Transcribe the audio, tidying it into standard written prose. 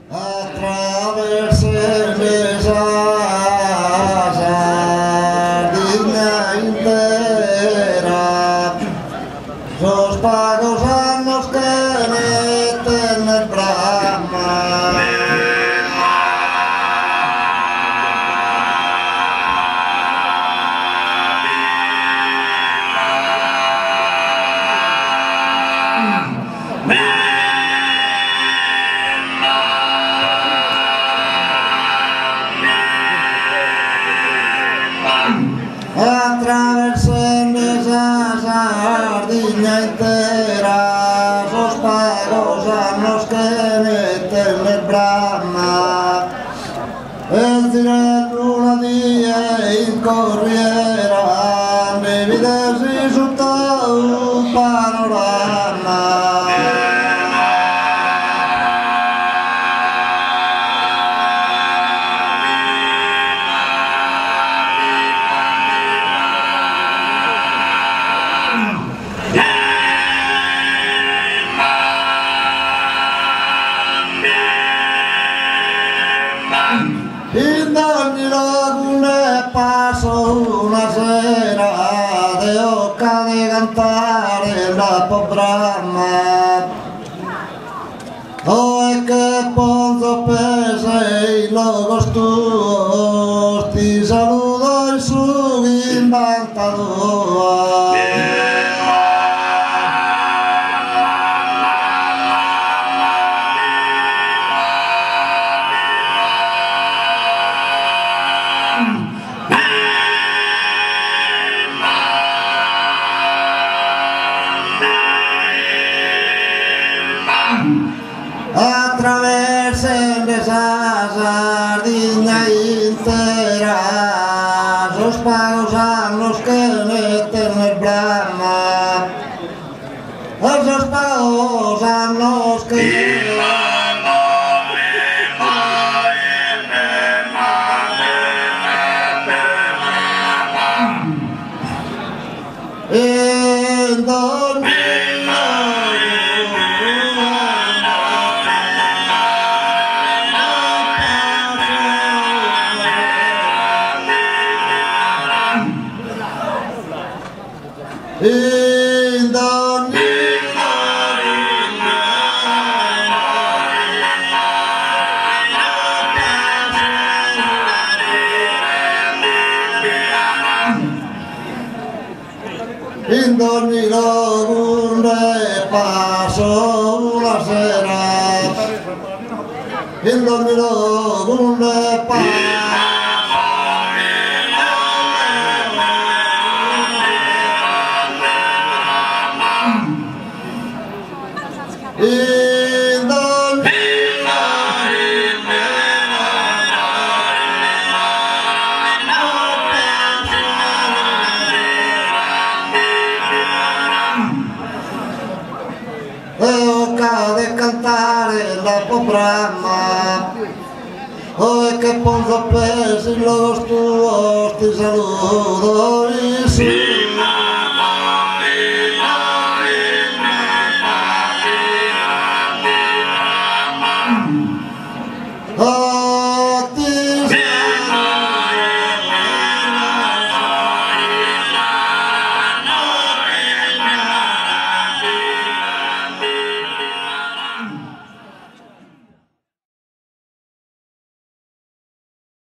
Atraversende sa Sardigna intera sos pagos annos chene tenner brama. Atraversende sa Sardigna intera sos pagos annos chene tenner brama e zirende una die in corriera nde bidesi su tou panorama. In dogni logu nde passo una sera deo ca de cantare nd'apo brama. Oe che ponzo pes in logos tuos ti saludo in su chimbantaduos. Atraversende sa Sardigna intera sos pagos annos chene tenner brama sos pagos annos chene In dogni In dogni In dogni logu nde passo una sera In dogni logu nde passo In dogni Deo ca de cantare nd'apo brama Oe che ponzo pes in logos tuos ti saludo in su